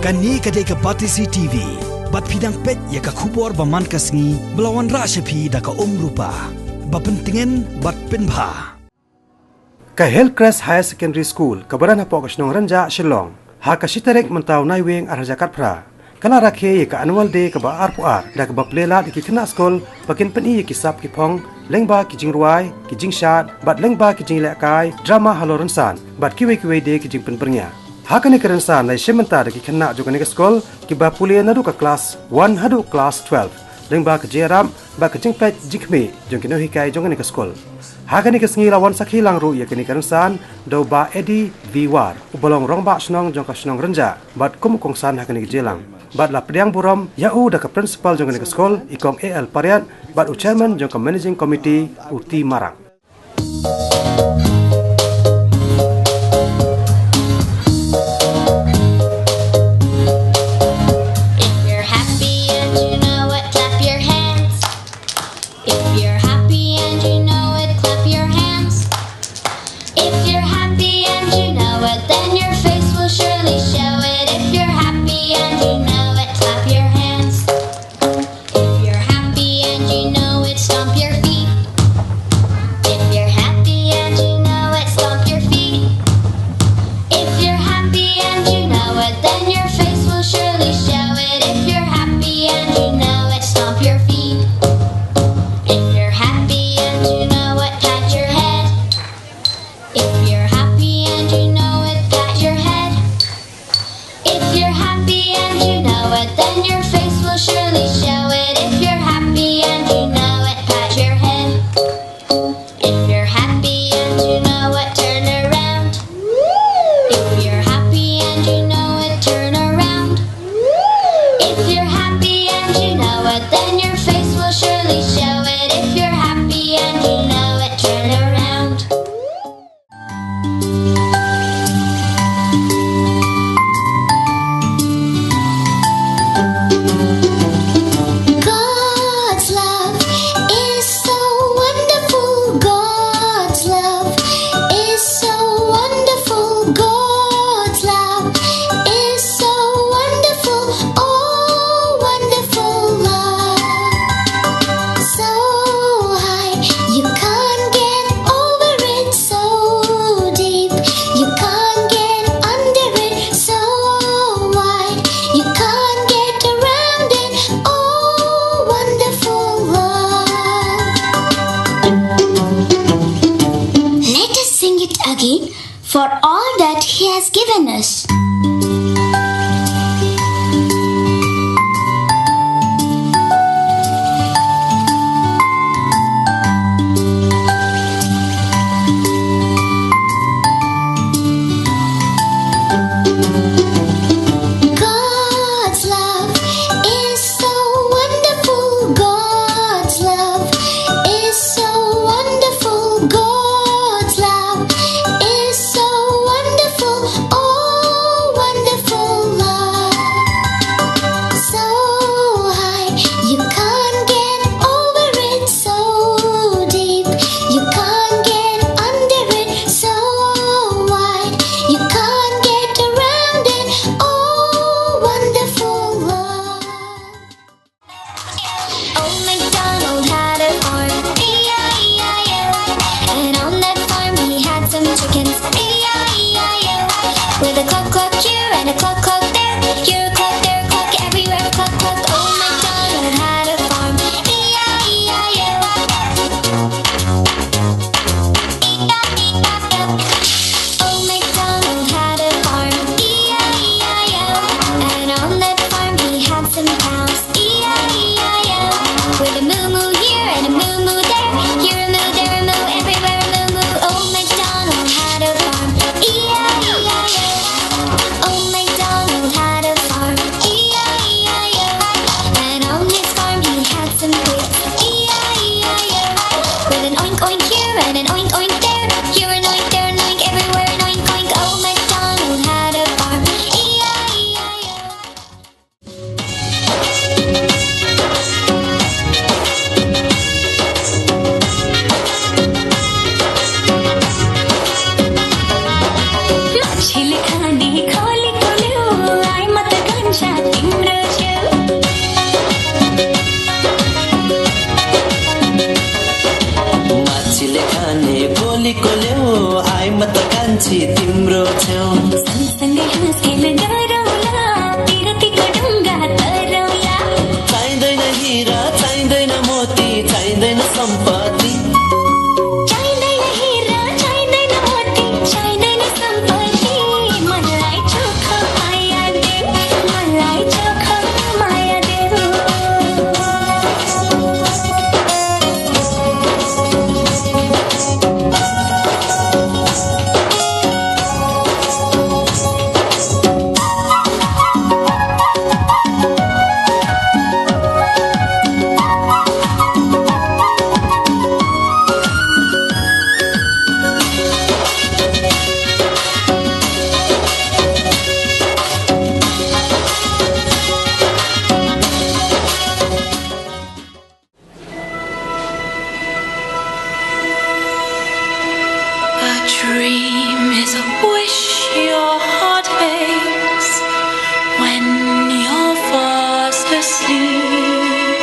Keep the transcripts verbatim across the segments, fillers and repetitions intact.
Kane ka dei ka Batesi T V. Bad phi dang peit ïa ka khubor ba man ka sngi ba la wanrah sha phi da ka Umrupa. Ba pyntngen bad pynbha. Ka Hillcrest Higher Secondary School kaba don hapoh ka shnong Rynjah, Shillong, ha ka shi tarik mynta u Naiwieng arhajar khatphra, ka la rakhe ïa ka Annual Day kaba arphew ar da kaba plie lad ïa ki khynnah skul ba kin pyni ïa ki sap ki phong lyngba ki jingrwai, ki jingshad bad lyngba ki jinglehkai drama halor rynsan bad kiwei kiwei de ki jingpynbyrngia. Ha kane ka rynsan la ïashim bynta da ki khynnah jong kane ka skul kiba pule naduh ka klas one haduh klas twelve lyngba ka jingïarap bad ka jingpeit jingkhmih jong ki nonghikai jong kane ka skul. Ha kane ka sngi la wan sakhi lang ruh ïa kane ka rynsan da u Bah Eddie V War, uba long rangbah shnong jong ka shnong Rynjah bad kum u kongsan ha kane ka jingïalang. Bad la pdiang burom ïa u da ka principal jong kane ka skul, i Kong A L Pariat, bad u chairman jong ka managing committee, u T Marak. If you're happy and you know it, clap your hands. If you're happy and you know it, clap your hands. If you're happy and you know it, then your face will surely show it. If you're happy and you know it, clap your hands. If you're happy and you know it, stomp your feet. If you're happy and you know it, stomp your feet. If you're happy and you know it, then your face will surely show it. If you're happy and you know it, stomp your feet. If you're happy and you know it, pat your head. If you're happy and you know it, pat your head. If you're happy and you know it, then your face will surely show it. If you're happy and you know it, pat your head. If you're happy and you know it, turn around. If you're happy and you know it, turn around. If you're happy and you know it, then your face will surely show it. If you're happy and you know it, turn around. Machi lekhane boli koleo, ai mata kanchi timro cheo. Sange haske me garola, tirati kadunga tarola. Chaindai na hira, chaindai na moti, chaindai na sampati. Chaindai na hira, chaindai na moti, chaindai na sampati. Malai chokha maya de, malai chokha maya de. A dream is a wish your heart makes when you're fast asleep.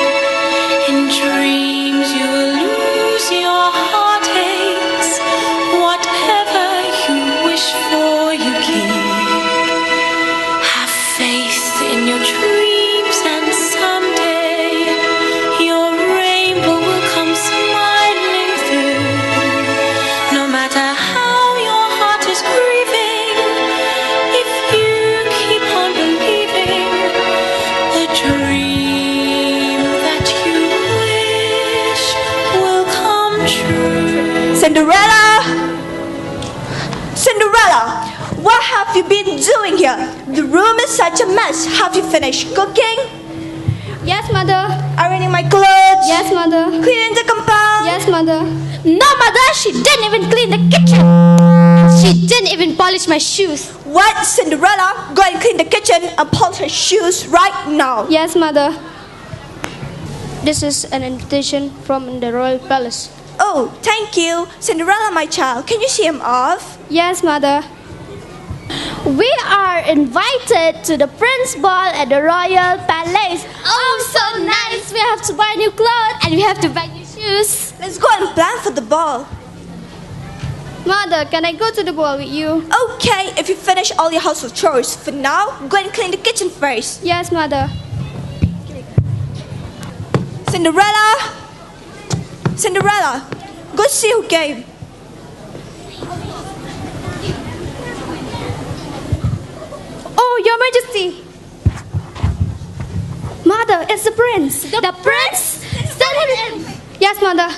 In dreams you will lose your heartaches. Whatever you wish for, you keep. Have faith in your dreams, and someday your rainbow will come smiling through. No matter how your heart is grieving, if you keep on believing, the dream that you wish will come true. Cinderella! Cinderella, what have you been doing here? The room is such a mess. Have you finished cooking? Yes, mother. Ironing my clothes? Yes, mother. Cleaning the compound? Yes, mother. No, mother, she didn't even clean the kitchen. She didn't even polish my shoes. What, Cinderella? Go and clean the kitchen and polish her shoes right now. Yes, mother. This is an invitation from the royal palace. Oh, thank you. Cinderella, my child, can you see him off? Yes, mother. We are invited to the prince ball at the royal palace. Oh, so nice. We have to buy new clothes and we have to buy new shoes. Let's go and plan for the ball. Mother, can I go to the ball with you? Okay, if you finish all your household chores. For now, go and clean the kitchen first. Yes, mother. Cinderella! Cinderella, go see who came. Oh, Your Majesty. Mother, it's the prince. The prince? Send him in. Yes, mother.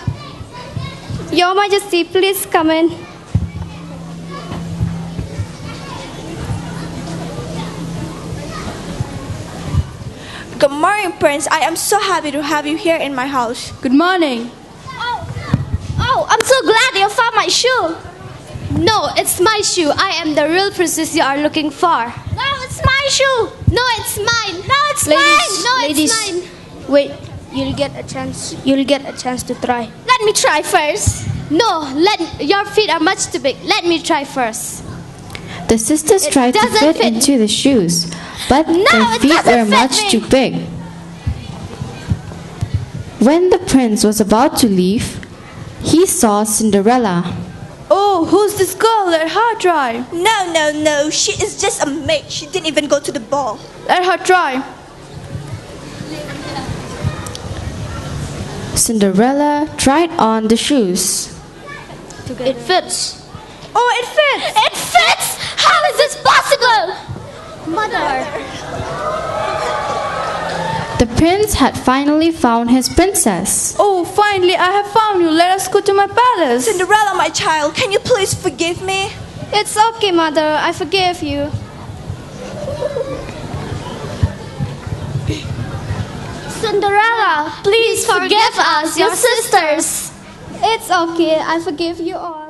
Your Majesty, please come in. Good morning, Prince. I am so happy to have you here in my house. Good morning. Oh, oh, I'm so glad you found my shoe. No, it's my shoe. I am the real princess you are looking for. No, it's my shoe. No, it's mine. No, it's mine. No, it's mine. Wait, you'll get a chance. You'll get a chance to try. Let me try first. No, let your feet are much too big. Let me try first. The sisters tried to fit into the shoes, but their feet were much too big. When the prince was about to leave, he saw Cinderella. Oh, who's this girl? Let her try. No, no, no. She is just a maid. She didn't even go to the ball. Let her try. Cinderella tried on the shoes. It fits. Oh, it fits! It fits! How is this possible? Mother. The prince had finally found his princess. Oh, finally, I have found you. Let us go to my palace. Cinderella, my child, can you please forgive me? It's okay, mother. I forgive you. Cinderella, please forgive us, your sisters. It's okay. I forgive you all.